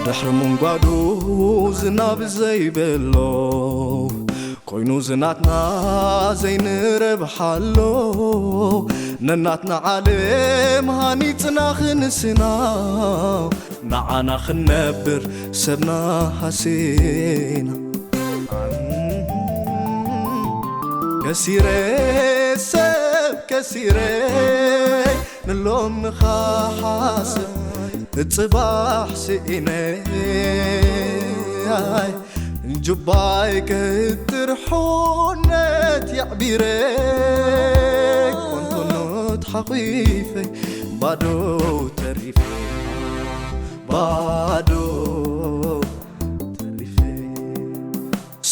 ድሕሪ ምንጓዱ ዝናብ ዘይብሎ ኮይኑ ዝናትና ዘይንረብሓሎ፣ ነናትና ዓለም ሃኒጽና ክንስና፣ ንዓና ክንነብር ሰብና ሃሲና። ከሲረ ሰብ ከሲረ ንሎምኻ ሓስብ ጽባሕ ስኢነ ጁባይ ከጥር ሑነት የዕቢረ ቆንቶኖት ሓቒፈ ባዶ ተሪፈ ባዶ ተሪፈ።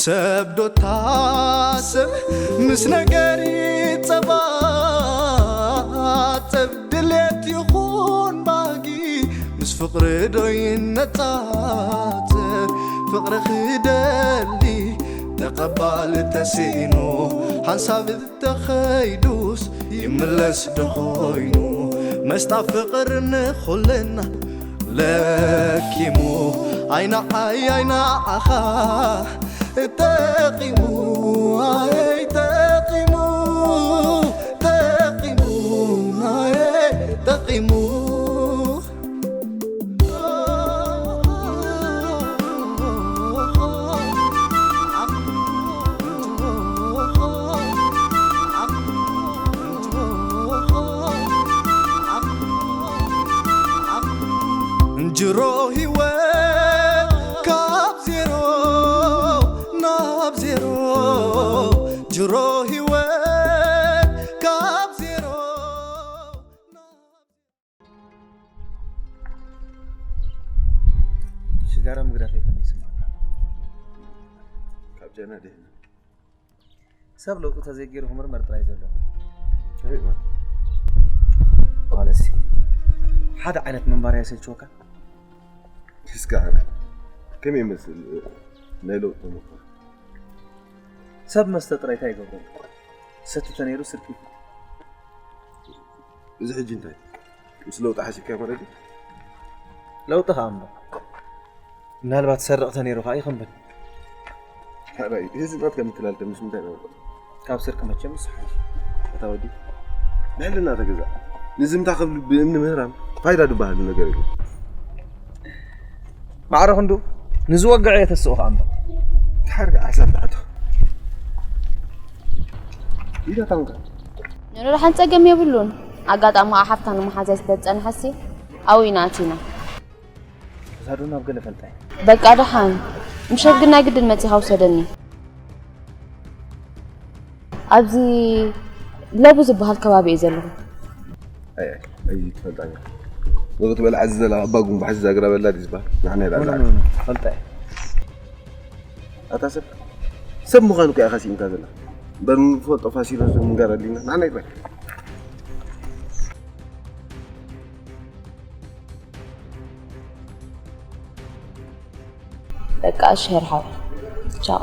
ሰብ ዶ ታስብ ምስ ነገር ይጸባጸብ ድሌት ይኹን ባህጊ ምስ ፍቕሪ ዶ ይነጻጸር ፍቕሪ ክደሊ ተቐባል ተሲኢኑ ሓንሳብ ተኸይዱስ ይምለስ ዶ ኾይኑ መስጣ ፍቕር ንኹልና ለኪሙ ኣይንዓይ ኣይንዓኻ ጠቂሙ ኣይ ጠቂሙ ጠቂሙ ኣይ ጠቂሙ እንጅሮ ህይወት ካብ ዜሮ ናብ ዜሮ ጅሮ ህይወት ካብ ዜሮ ሽጋራ ምግዳፈይ ከመይ ይስምዓካ? ካብ ጀና ድህነ ሰብ ለውጢ ተዘይገይሩ ክምርመር ጥራይ ዘሎ። ከመይ ማለት? ዋለሲ ሓደ ዓይነት ምንባር ኣይሰልችወካ? እስከ ኣነ ከመይ ይመስል ናይ ለውጢ ተመክሮ? ሰብ መስተ ጥራይ እንታይ ይገብሮ? ሰቲ ተነይሩ ስርቂ ይፍትሕ። እዚ ሕጂ እንታይ? ምስ ለውጢ ሓሲብካዮ ማለት ድዩ? ለውጢ ከኣ እምበር። ምናልባት ሰርቕ ተነይሩ ከኣ ይኽንብል። ካልኣይ፣ እዚ ናትካ ምትላል ከ ምስ ምንታይ ነውቅል? ካብ ስርቂ መቸም ይስሓል። ኣታ ወዲ፣ ንሕልና ተገዛእ። ንዝምታ ክብል ብእምኒ ምህራም ፋይዳ ዝበሃል ነገር የለን። ማዕረ ክንዱ ንዝወግዐ የተስኦ ከኣ እምበር። ድሓር ከኣ ሓሳብ ተኣትኹ። ኢዳ ታንካ። ንረድሓን ጸገም የብሉን። ኣጋጣሚ ከኣ ሓፍታ ንምሓዝ ስለ ዝጸንሐሲ ኣብኡ ኢና ኣቲና። እዛ ዶ ናብ ገለ ፈልጣ እያ። በቃ ደሓን። ምሸት ግን ናይ ግድን መጺኻ ውሰደኒ። ኣብዚ ለቡ ዝበሃል ከባቢ እየ ዘለኹ። ኣይ ኣይ ኣይ ትፈልጣ እያ። ንኽትበልዓ ዝዘላ ኣባ ጉንባሕ ዝዛግራ በላ ድዩ ዝበሃል? ንዓና ይላል። ኖ፣ ኖ፣ ኖ፣ ፈልጣ እየ። ኣታ ሰብ ሰብ ምዃኑ እኮ ኢኻ ስኢንካ ዘላ። እምበር ንፈልጦ ፋሲለስ ምንጋር ኣድልዩና። ንዓና ይግባእ። በቃ እሺ ሄርሓው ቻው።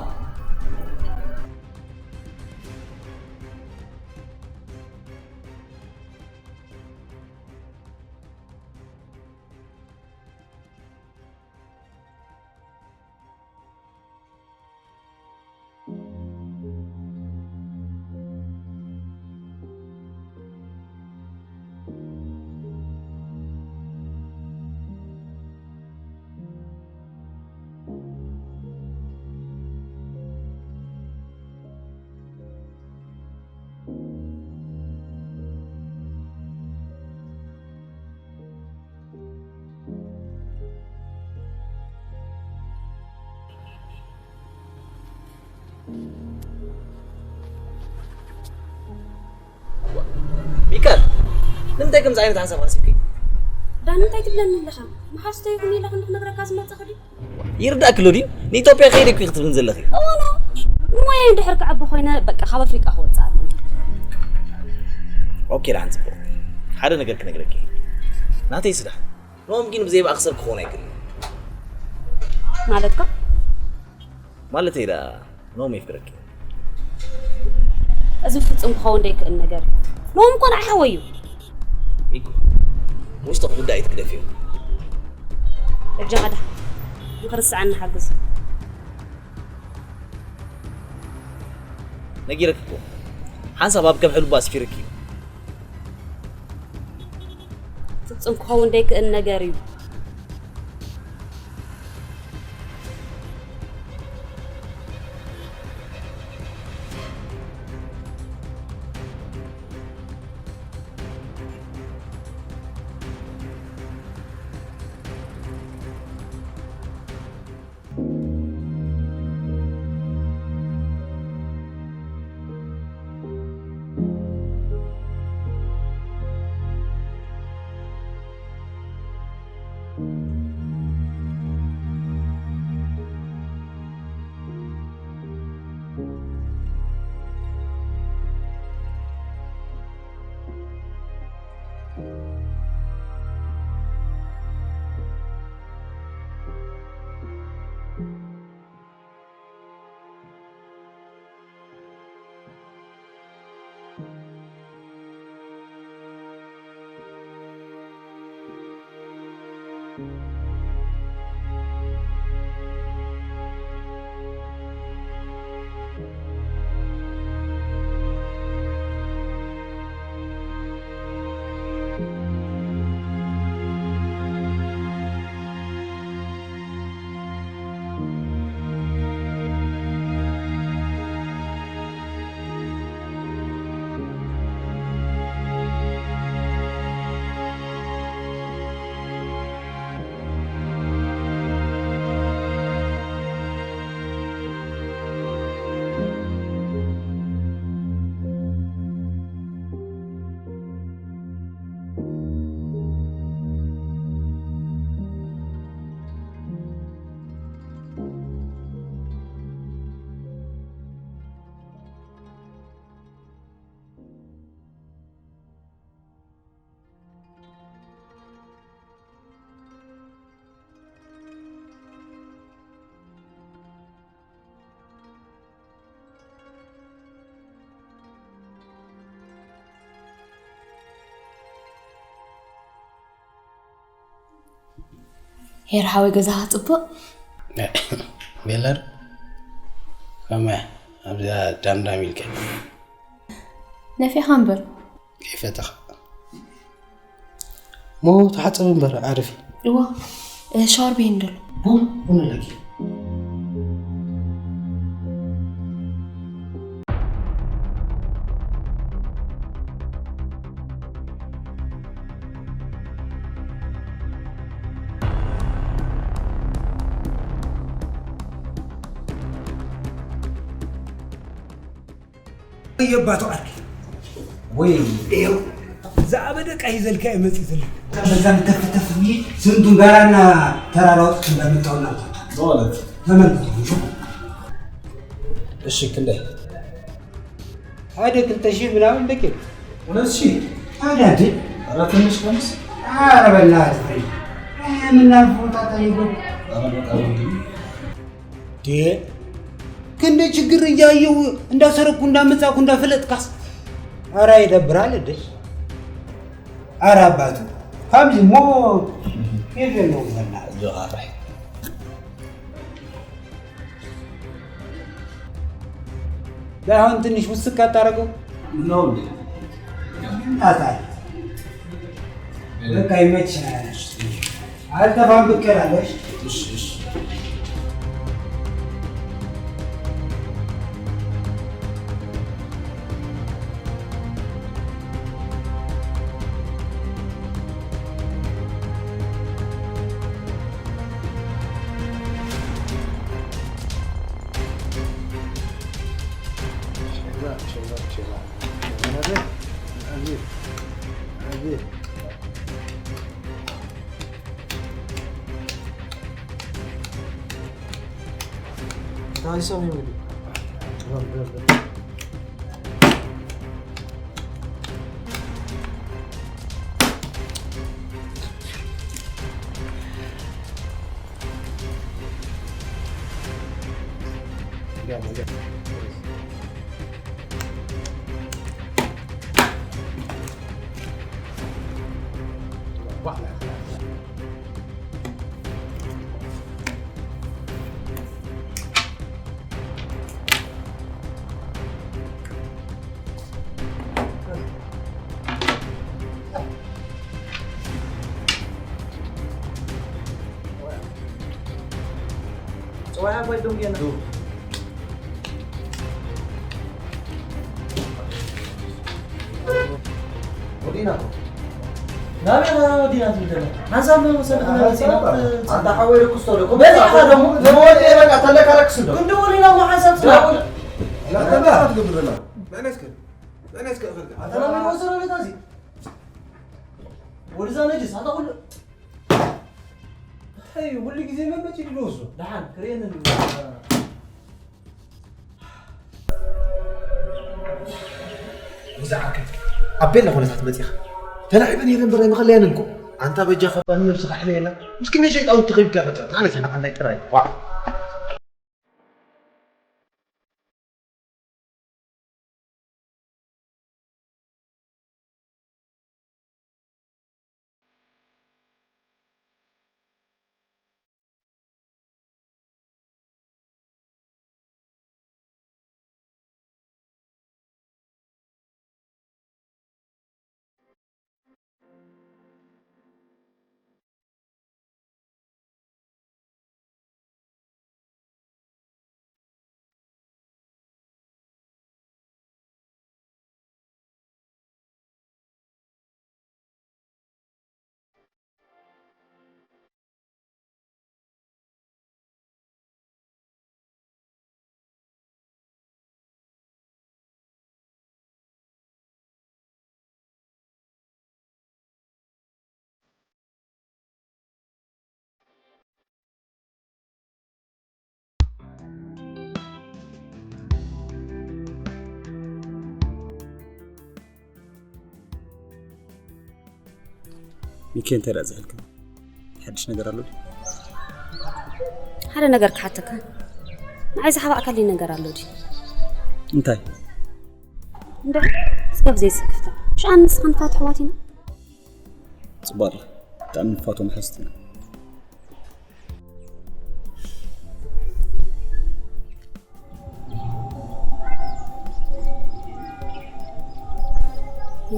ሚካል፣ ንምንታይ ከምዚ ዓይነት ሓሳብ ሓሲብኪ? ዳኒ እንታይ ትብለኒ ኣለኻ? መሓዝቶ ይኹን ኢለ ክንዲ ክነግረካ ዝመጸኹ ድዩ? ይርዳእኪ ኣሎ ድዩ? ንኢትዮጵያ ከይደ እኮ ክትብልን ዘለኺ። እወ፣ ንሞያይ እንድሕር ክዕቢ ኮይነ በቃ ካብ ኣፍሪቃ ክወጽእ ኣለኒ። ኦኬ፣ ደሓን ጽቡቕ። ሓደ ነገር ክነግረኪ። ናተይ ስራሕ ንኦም ግን ብዘይ ብኣኽ ሰብ ክኸውን ኣይክእልን። ማለትካ? ማለተይ ደኣ ኖም የፍቅረኪ። እዚ ፍጹም ክኸውን ዘይክእል ነገር እዩ። ኖም እኮ ንዓይ ሓወይ እዩ። ኢጎ፣ ውሽጥኺ ጉዳይ ኣይትግደፍዮ። በጃኻ ደሓን ንኽርስዓኒ ሓግዝ። ነጊረኪ እኮ፣ ሓንሳብ ኣብ ከብሒ ልቡ ኣስፊርኪ እዩ። ፍጹም ክኸውን ዘይክእል ነገር እዩ። ሄር ሓወይ፣ ገዛኻ ጽቡቕ? ቤለር ከመይ ኣብዚኣ ዳምዳም ኢልከ? ነፊኻ እምበር። ከይፈተኻ እሞ ተሓጸብ እምበር ዓርፊ። እዋ፣ ሻወር ቤት እንደሎ። ቡን ቡን ኣለኪ። የባቱ ዓርኪ ወይ ይኸው ዝኣበደ ቃይ ዘልካ ይመጽእ ዘሎ። በዛም ተፍ ተፍ የሚል ስንቱን ጋራና ተራራ ወጥቶ እንደምታውና ተመልከቱ። እሺ ክንደይ? ሓደ ክልተ ሺህ ምናምን በቂ። ሁለት ሺህ? ታዲያ እንዴ? ኧረ ትንሽ ቀንስ። ኧረ በእናትህ ተይ። የምናልፈው ጣጣ ይጎድ። ኧረ በጣም ውድ ነው። ዴ ክንደ ችግር እያየው እንዳሰረኩ እንዳመጻኩ እንዳፈለጥካስ፣ ኧረ ይደብራል እንዴ። ኧረ ኣባቱ ካብዚ ሞ የለ ነው በእናትህ። ጆ አራይ ባይሆን ትንሽ ውስክ አታረገው? ነው እንዴ? ታታ በቃ ይመችናል። አልጠፋም ብቅ እላለሁ። እሺ? እሺ እሺ። So what have I done here now? ወዲና ናበይ ኢና ወዲና ትብል ዘለና? ሓንሳብ መሰለ ኣንታ ሓወይ ደኩስቶ ዶ? በዚሕኻ ደሞ? ንወዲ በቃ ተለካ ረክስ ዶ? ክንዲ ወዲና እሞ ሓንሳብ ጽናሕ። ላተባ ትገብር ዘላ። መን እስከ? መን እስከ እኽልካ? ኣንታ ናበይ ወሰዶ ነታ እዚ? ወድዛ ነጅስ፣ ኣንታ ኩሉ። ኣይ፣ ኩሉ ግዜ መመጭ ይድልወሱ። ደሓን፣ ክርእየኒ። እዛ ዓርከይ፣ ኣብ ቤላ ኩነታት መጺኻ። ተላዒበ ነይረ እምበር ኣይምኸለየንን እኮ። ኣንታ በጃኻ ባኒ ነብስኻ ሕለየና። ምስኪን ሸይጣውንቲ ከይብካ ፈጠር። ኣነ ሰናቕ ናይ ጥራይ። ዋዕ። ሚኪ፣ እንታይ ደኣ ዝሕልካ? ሓድሽ ነገር ኣሎ ድዩ? ሓደ ነገር ክሓተካ። ንዓይ ዝሓባእካለይ ነገር ኣሎ ድዩ? እንታይ? እንድዒ፣ እስከ ብዘይ ስክፍታ። ሽኣ ንስኻን ንፋቱ ኣሕዋት ኢና። ጽቡቕ ኣለኻ። ብጣዕሚ ንፋቶ መሓዝቲ ኢና።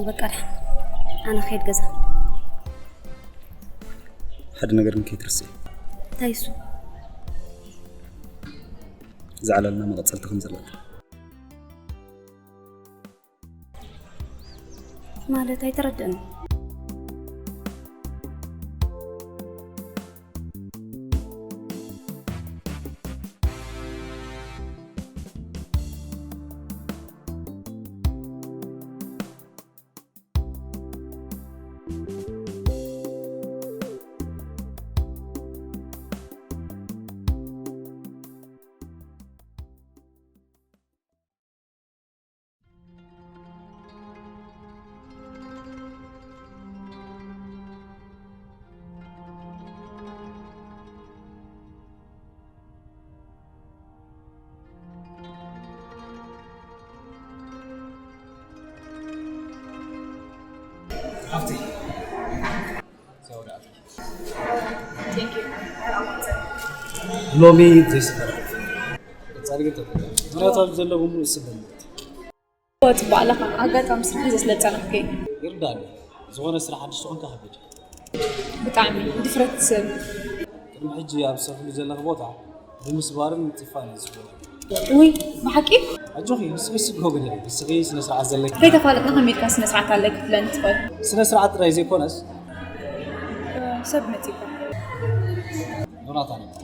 በቃ ደሓን፣ ኣነ ክኸይድ ገዛ። ሓደ ነገር ግን ከይትርስዒ። እንታይ እሱ? እዛ ዕላልና መቐጸልታ ከም ዘለዋ። ማለት ኣይተረድእን። ሃብቲ። ሎሚ ዘይስበር። ቀጻሊ ግን ተፈጠረ። ምሕረት ኣብ ዘሎ ብምሉእ ዝስበር ምሕረት። እወ፣ ጽቡቕ ኣለኻ። ኣጋጣሚ ስራሕ ሒዘ ስለ ዝጸናሕኩ እየ። ይርዳእኒ። ዝኾነ ስራሕ ሓድሽ ዝኾንካ ከቢድ። ብጣዕሚ ድፍረት ሰብ። ቅድሚ ሕጂ ኣብ ትሰርሕሉ ዘለኺ ቦታ ብምስባርን ምጥፋእን እዩ ዝፍለጥ። ውይ፣ ብሓቂ? ኣጆኺ፣ ንስኺ ስግሆ ግደፊ። ንስኺ ስነ ስርዓት ዘለኪ። ከይተፋለጥና ከመይ ኢልካ ስነ ስርዓት ኣለኪ ክትብለኒ ትኽእል? ስነ ስርዓት ጥራይ ዘይኮነስ፣ ሰብ መጺእካ። ዮናታን ይበሃል።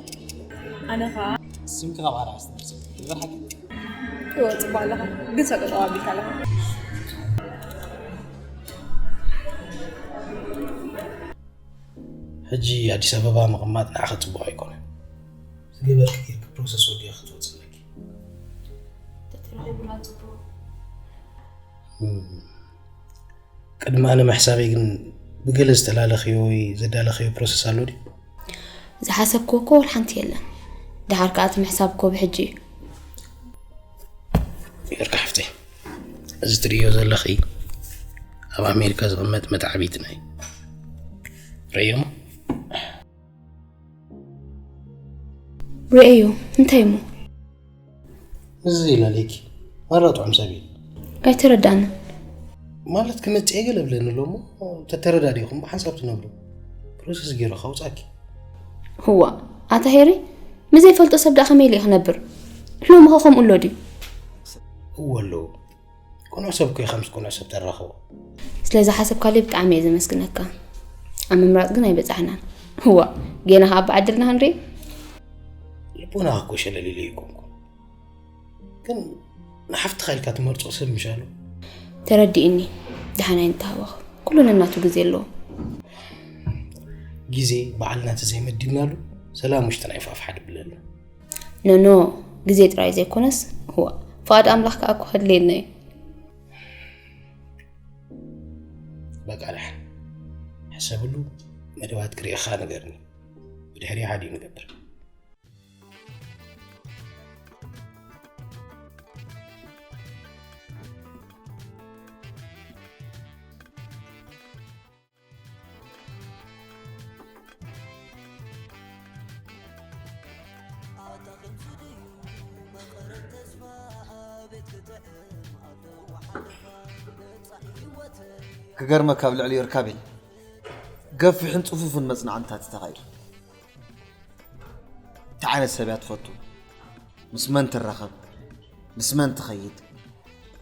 ኣነ ኸኣ? ስምኪ ካብ ዓራት ዝተመርጸ ይበል ሓቂ። እወ፣ ጽቡቕ ኣለኻ፣ ግን ሰቀቀው ኣቢልካ ኣለኻ። ሕጂ ኣዲስ ኣበባ ምቕማጥ ንዓኺ ጽቡቕ ኣይኮነን። ዝገበርኪ ጌርኪ ፕሮሰስ ወዲእኪ ክትወጽእ ኣለኪ። ተተረኺቡና ጽቡቕ። እም። ቅድሚ ኣነ ምሕሳበይ ግን ብገለ ዝተላለኽዮ ወይ ዘዳለኽዮ ፕሮሰስ ኣሎ ድዩ? ዝሓሰብክዎ እኮ ወላ ሓንቲ የለን። ደሓር ከኣ እቲ ምሕሳብ እኮ ብሕጂ እዩ። እዚ ትርእዮ ዘለኺ ኣብ ኣሜሪካ ዝቕመጥ መትዓቢትና እዩ። ርእዮሞ? ርእዮ እንታይ እሞ? እዚ ኢላለኪ ማራ ጥዑም ሰብ እዩ። ኣይተረዳእንን። ማለት ክመጽእ ገለ ብለኒ ኣሎ እሞ ተተረዳዲኹም ብሓንሳብ ትነብሩ ፕሮሰስ ገይረ ካውጻኪ። ህዋ ኣታ ሄሪ፣ ንዘይፈልጦ ሰብ ደኣ ከመይ ኢለ ክነብር? ሎሚ ኸ ከምኡ ኣሎ ድዩ? እወ ኣለዎ። ቅኑዕ ሰብ እኮ ኢኻ ምስ ቅኑዕ ሰብ ተራኽቦ። ስለዚ ሓሰብካለይ ብጣዕሚ እየ ዘመስግነካ። ኣብ ምምራፅ ግን ኣይበፃሕናን። ህዋ፣ ጌና ከዓ ብዓድልና ክንርኢ። ልቦናኻ እኮ ሸለል ኢለ ኣይኮንኩ። ግን ንሓፍትኻ ኢልካ ትመርጾ ሰብ ምሻሉ። ተረዲእኒ። ደሓን ኣይንተሃወኽ። ኩሉ ነናቱ ግዜ ኣለዎ። ግዜ ባዕልና ተዘይመዲብናሉ ሰላም ውሽጥና ይፋፍሓ ድብለሉ። ኖኖ፣ ግዜ ጥራይ ዘይኮነስ፣ እዋ፣ ፍቓድ ኣምላኽ ከኣ እኮ ከድልየና እዩ። በቃ ደሓን ሕሰብሉ። መደባት ክርእኻ ንገርኒ። ብድሕሪ ሓዲኡ ንገብር። ክገርመካ ኣብ ልዕሊ እርካቤል ገፊሕን ጽፉፍን መጽናዕንታት ተኻይዱ። እንታይ ዓይነት ሰብ እያ ትፈቱ? ምስ መን ትራኸብ? ምስ መን ትኸይድ?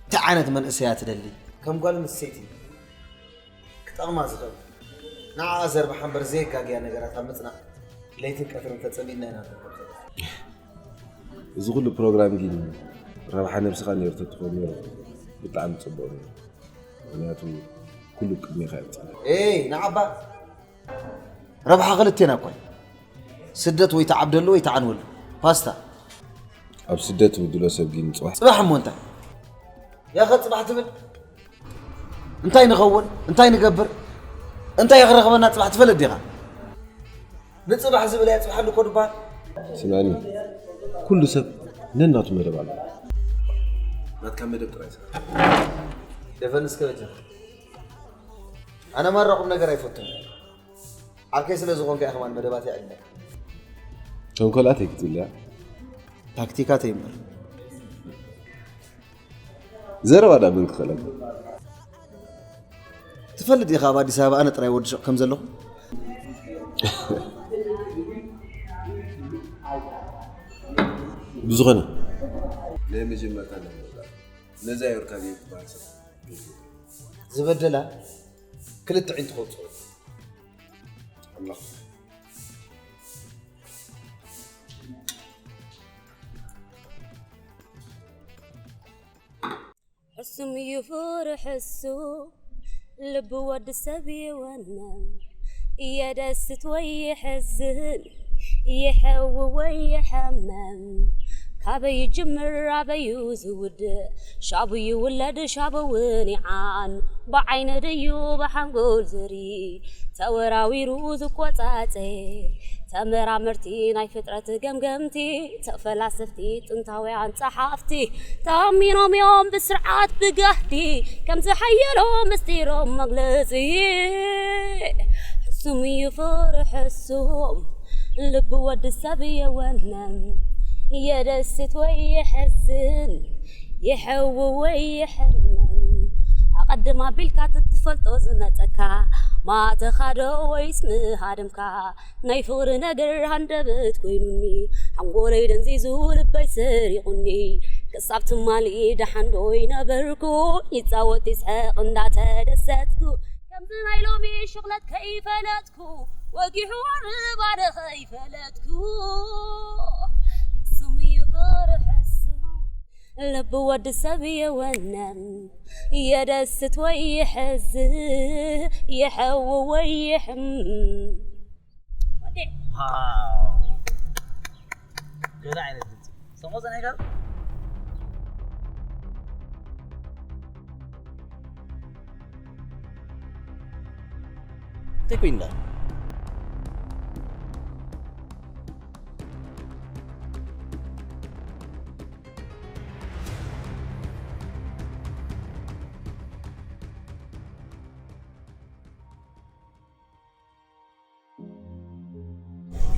እንታይ ዓይነት መንእሰይ እያ ትደሊ? ከም ጓል ኣንስተይቲ ክጠቕማ ዝኽእል ንዓኣ ዘርብሓ እምበር ዘየጋግያ ነገራት ኣብ ምጽናዕ ለይትን ቀትርን ተጸሚድና ኢና ንርከብ ዘለና። እዚ ኩሉ ፕሮግራም ግን ረብሓ ነብስኻ ነይሩ ተትኾን ነይሩ ብጣዕሚ ጽቡቕ ነይሩ። ምክንያቱ ኩሉ ቅድሜኻ እዩ ዝጸንሕ። ኤይ ንዓባ ረብሓ ክልቴና እኳ እዩ። ስደት ወይ ትዓብደሉ ወይ ትዓንወሉ። ፓስታ። ኣብ ስደት ትብድሎ ሰብ ግን ጽባሕ ጽባሕ እሞ እንታይ? ያኸ ጽባሕ ትብል? እንታይ ንኸውን? እንታይ ንገብር? እንታይ ክረኽበና ጽባሕ ትፈልጥ ዲኻ? ንጽባሕ ዝብል ኣየጽብሓሉ እኮ ድበሃል። ስምዕኒ፣ ኩሉ ሰብ ነናቱ መደብ ኣለዎ። ናትካ መደብ ጥራይ ስራሕ። ደፈን እስከ በጃ። ኣነ ማራ ቁም ነገር ኣይፈቱን። ዓርከይ ስለ ዝኾንካ እየ ከማን መደባት የዕልለካ። ተንኮላት ኣይክትብልያ። ታክቲካት እምበር። ዘረባ ዳ መን ክኸለካ? ትፈልጥ ኢኻ ኣብ ኣዲስ ኣበባ ኣነ ጥራይ ወዲ ሹቕ ከም ዘለኹ? ብዝኾነ ናይ መጀመርታ ናይ ነዛ ዮርካ ዘይትበሃል ሰብ ዝበደላ ክልተ ዒንቱ ከውፅኦ። ሕሱም እዩ ፍሩይ ሕሱም ልቢ ወዲ ሰብ ይወነን የደስት ወይ የሐዝን የሐው ወይ የሐመም ካበይ ይጅምር ኣበዩ ዝውድእ ሻቡ ይውለድ ሻቡ እውን ይዓን ብዓይኒ ድዩ ብሓንጎል ዝሪ ተወራዊሩ ዝቆጻጸ ተመራመርቲ ናይ ፍጥረት ገምገምቲ ተፈላሰፍቲ ጥንታውያን ጸሓፍቲ ተኣሚኖም እዮም ብስርዓት ብጋህዲ ከም ዝሓየሎ ምስጢሮም መግለጺ ሕሱም እዩ ፍሩይ ሕሱም ልቢ ወዲ ሰብ የወነን የደስት ወይ የሐዝን ይሐው ወይ ይሕመም ኣቐድም ኣቢልካ ትትፈልጦ ዝመጸካ ማተኻዶ ወይስ ምሃድምካ ናይ ፍቕሪ ነገር ሃንደበት ኮይኑኒ ሓንጎለይ ደንዚዙ ልበይ ሰሪቑኒ ክሳብ ትማሊ ደሓን ዶ ይነበርኩ ይጻወት ይስሕቕ እንዳተደሰትኩ ከምዚ ናይ ሎሚ ሽቕለት ከይፈለጥኩ ወጊሑ ኣርባነ ከይፈለጥኩ ስሙ ይፍርሕ ስሙ ልቢ ወዲ ሰብ የወነን የደስት ወይ ይሕዝ ይሐው ወይ ይሕም ገለ ዓይነት ድምፂ ሰሞዘ ነገር እንታይ ኮይንዳ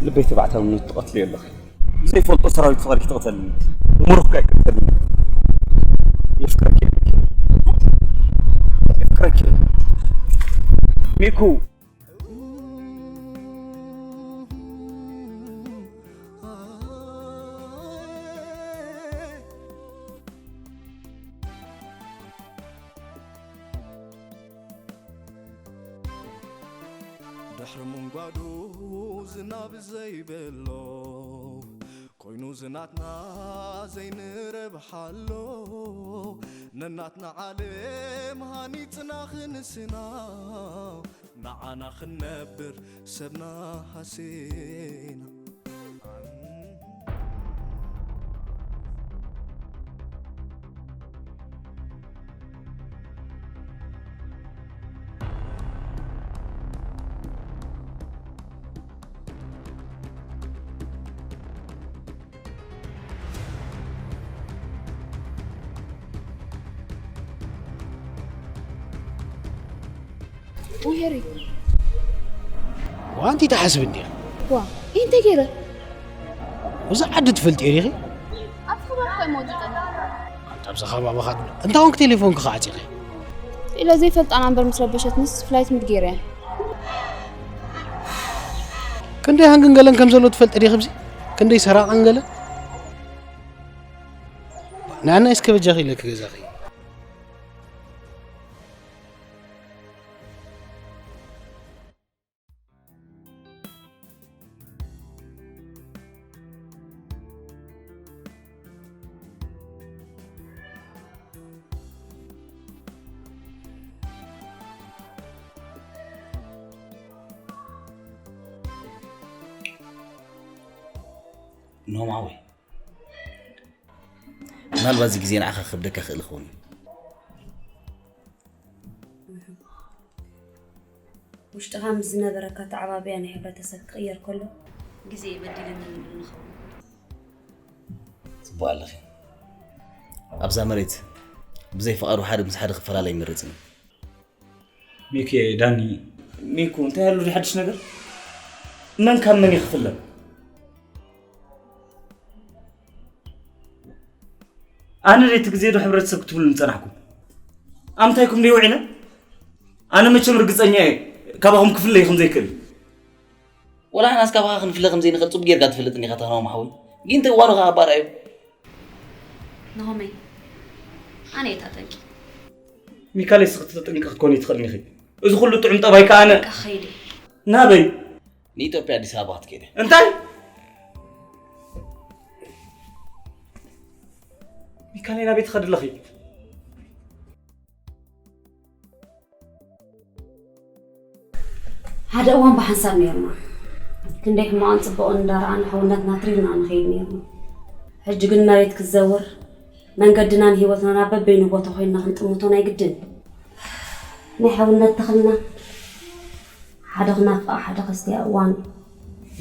ልበይ ተባዕታውነት ትቐትልዮ ኣለኺ። ብዘይፈልጦ ሰራዊት ፍቕሪ ክትቕተልኒ፣ ብምሩኽካ ኣይቅተልኒ። የፍቅረኪ እየ። የፍቅረኪ እየ። ሚኩ። ድሕሪ ምንጓዱ ዝናብ ዘይብሎ ኮይኑ ዝናትና ዘይንረብሓሎ፣ ነናትና ዓለም ሃኒጽና ክንስና፣ ንዓና ክንነብር ሰብና ሃሲና። ውሄሪ ዋንቲ ትሓስብ እንዲኻ ዋ እንታይ ገይረ እዚ ዓዲ ትፈልጥዮ ዲኺ ኣብቲ ከባቢ ኮይ መውፅጠ ኣብዛ ከባቢ ኻድ እንታይ ኮንክ ቴሌፎንክ ክዓፂኺ ኢለ ዘይፈልጣ ናምበር ምስ ረበሸትንስ ፍላይት ምድ ገይረ ክንደይ ሃንግን ገለን ከም ዘሎ ትፈልጢ ዲኺ ብዚ ክንደይ ሰራቕን ገለን ንዓና እስከ በጃኺ ኢለኪ ገዛኺ ኖማዊ ምናልባት እዚ ግዜ ንዓኻ ክብደካ ክእል ይኸውን እዩ ውሽጥኻ ምስ ዝነበረካ ተዓባብያ ናይ ሕብረተሰብ ክቕየር ከሎ ግዜ በዲልኒ ንብል ንኸውን ጽቡቅ ኣለኺ ኣብዛ መሬት ብዘይ ፍቓዱ ሓደ ምስ ሓደ ክፈላለ ይምርጽን ሚኪ ዳኒ ሚኩ እንታይ ኣሎ ሓድሽ ነገር መን ካብ መን ይኽፍለ ኣነ ለይቲ ግዜ ዶ ሕብረተሰብ ክትብሉ ንጸናሕኩም ኣምታይኩም ደይ ውዒለ ኣነ መቸም ርግጸኛ እየ ካባኹም ክፍለ ይኹም ዘይክእል ወላ ንሕናስ ካባኻ ክንፍለ ከም ዘይንኽእል ጽቡቕ ጌርካ ትፈልጥን ኢኻ ተኽናዊ ማሕወይ። ግን እቲ እዋኑ ኸኣ ኣባራ እዩ። ናሆመይ ኣነ እየ እታ ጠንቂ። ሚካለይ ስኽቲ ተጠንቂ ክትኮኒ ትኽእልኒ ኢኺ። እዚ ኩሉ ጥዑም ጠባይ ከኣ ኣነ በቃ ኸይደ። ናበይ? ንኢትዮጵያ ኣዲስ ኣበባ ክትከይደ። እንታይ? ሚካለይ ናበይ ትኸዲ ኣለኺ? ሓደ እዋን ብሓንሳብ ነይርና ክንደይ ሕማቕን ፅቡቕን እንዳረኣና ሕውነትና ትሪርና ንኸይድ ነይርና ሕጂ ግን መሬት ክትዘውር መንገድናን ህይወትናን ኣብ በበይኑ ቦታ ኮይንና ክንጥምቶ ናይ ግድን ናይ ሕውነት ተኽልና ሓደ ክናፍቕ ሓደ ከስትያ እዋን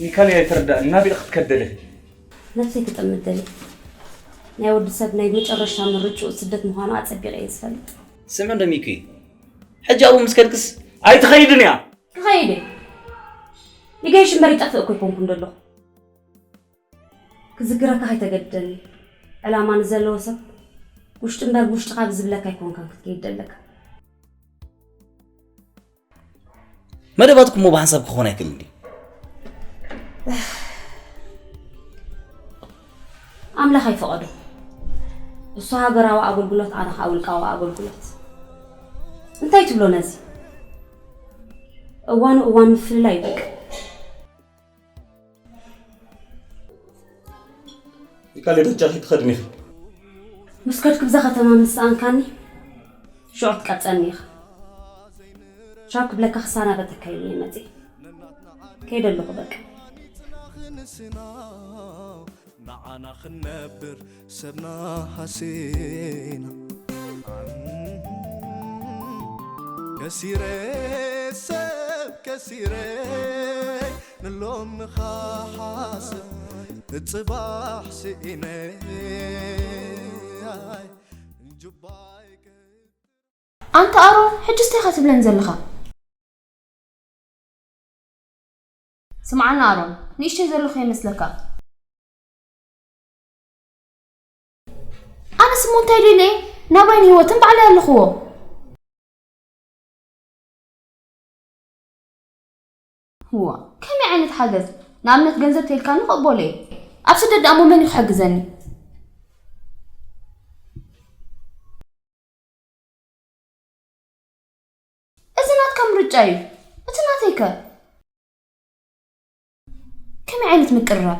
ሚካልያ ኣይተረዳእን ናበይ ክትከደለ ነፍሰይ ክጥምት ደልየ ናይ ወዲ ሰብ ናይ መጨረሻ ምርጭኡ ስደት ምዃኑ ኣፀቢቐ እየ ዝፈልጥ ስምዒ ዶ ሚኪ ሕጂ ኣብኡ ምስ ከድክስ ኣይትኸይድን እያ ክኸይድ እየ ይገይሽ እምበር ይጠፍእ እኮ ይኮንኩ እንደለኹ ክዝግረካ ከይተገድደኒ ዕላማ ንዘለዎ ሰብ ውሽጢ እምበር ብውሽጥኻ ብዝብለካ ኣይኮንካን ክትከይድ ደለካ መደባትኩም እሞ ብሓንሳብ ክኾን ኣይክእልን ድዩ? ኣምላኽ ኣይፈቐዶ እሱ ሃገራዊ ኣገልግሎት ኣነ ከዓ ውልቃዊ ኣገልግሎት እንታይ ትብሎ ነዚ እዋኑ እዋን ምፍልላይ ይበቅ ይካለይ በጃኺ ትኸድኒ ኢኺ ምስ ከድኩ ብዛ ከተማ ምስ ሰኣንካኒ ሽዑ ትቀጸኒ ኢኻ ሻው ክብለካ ክሰናበተካ ኢለ እየ መጺእ ከይደ ኣለኹ በቃ ንዓና ክንነብር ሰብና ሃሲና ከሲረ ሰብ ከሲረ ንሎሚ ኻሓስብ ጽባሕ ስኢነ ጁባይ ኣንታ ኣሮን ሕጂ እንታይ ኢኻ ትብለን ዘለኻ? ስምዓና ኣሮን ንእሽተይ ዘለኹ ይመስለካ? ኣነስ እሞ እንታይ ደልየ? ናብራይን ህይወትን ባዕለይ ኣለኽዎ። እዋ፣ ከመይ ዓይነት ሓገዝ? ንኣብነት ገንዘብ ተልካኒ ክቕበሎ እየ። ኣብ ስደት ደኣ እሞ መን እዩ ክሕግዘኒ? እዚ ናትካ ምርጫ እዩ። እቲ ናተይከ? ከመይ ዓይነት ምቅርራብ?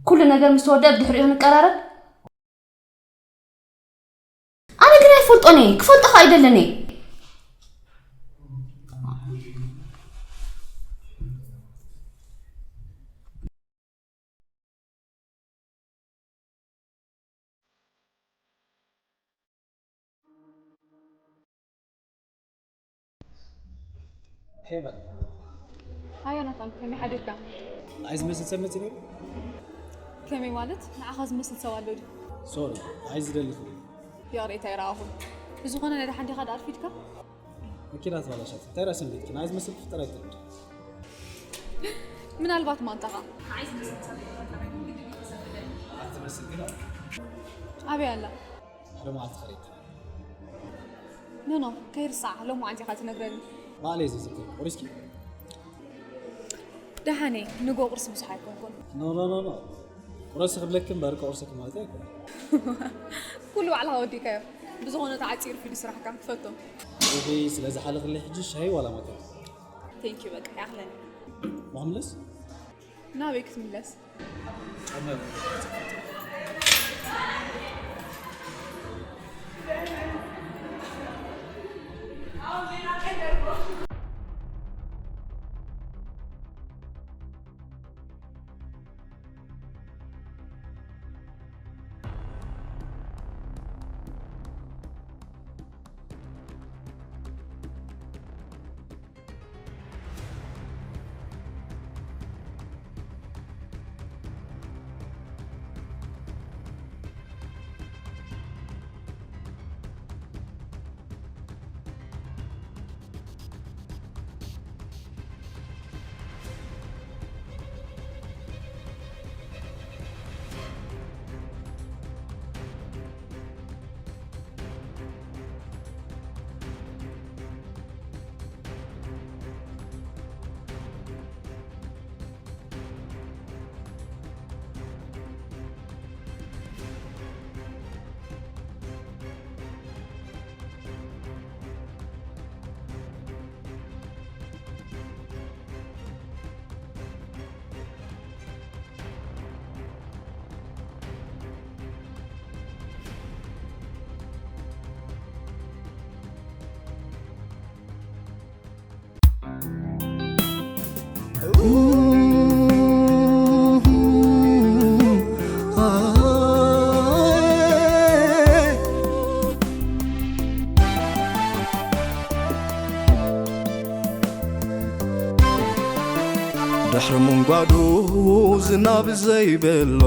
ኩሉ ነገር ምስ ተወደአ ብድሕሪኡ ክንቀራረብ? ኣነ ግን ኣይፈልጦን እየ፣ ክፈልጦ ኸኣ ኣይደልን እየ። ሄቨን። ሃዮ ናታን፣ ከመይ ሓዲርካ? ንዓይ ዝመስል ሰብ መፂ ነይሩ? ከመይ ማለት? ንዓኻ ዝመስል ሰብ ኣሎ ድዩ? ሶሪ፣ ንዓይ ዝደሊ ክብል። ይቕሬታ ኣይረኣኹን። ብዝኾነ ናይ ደሓን ዲኻ ደኣ ኣርፊድካ? መኪና ተባላሻት። እንታይ ራእሲ እንዴት? ንዓይ ዝመስል ክፍጠር ኣይትረድ። ምናልባት ማንታኻ። ኣትመስል ግን ኣለ። ኣበይ ኣላ? ሓደ መዓልቲ ኸሪታ። ኖ ኖ፣ ከይርሳዕ ሎም መዓልቲ ኢኻ ትነግረኒ። ባዕለይ ዝዝክር። ቁሪስኪ? ደሓኔ፣ ንጎ ቁርሲ ብዙሕ ኣይኮንኩን። ኖ ኖ ኖ ኖ። ቁረሲ ክብለኪ እምበር ቁርሲ ክማለቲ ኣይኮነ። ኩሉ ባዕልኻ ወዲእካዮ። ብዝኾነ ተዓፂሩ ፊዱ ስራሕካ ክፈቶ። እዚ ስለ ዝሓለኽለይ ሕጂ ሻሂ ዋላ ማኪያቶ። ቴንኪዩ በቃ ይኣኽለኒ። መክምለስ? ናበይ ክትምለስ? ጫማ ድሕሪ ምንጓዱ ዝናብ ዘይብሎ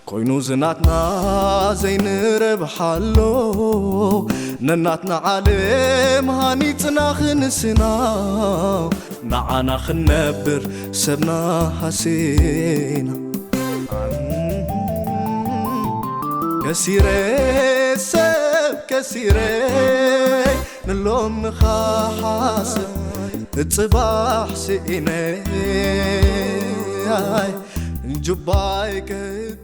ኮይኑ ዝናትና ዘይንረብሓሎ ነናትና ዓለም ሃኒፅና ክንስና ንዓና ክንነብር ሰብና ሃሲና ከሲረ ሰብ ከሲረ ንሎሚ ኻሓስብ ንፅባሕ ስኢነ ጁባይ ክህብ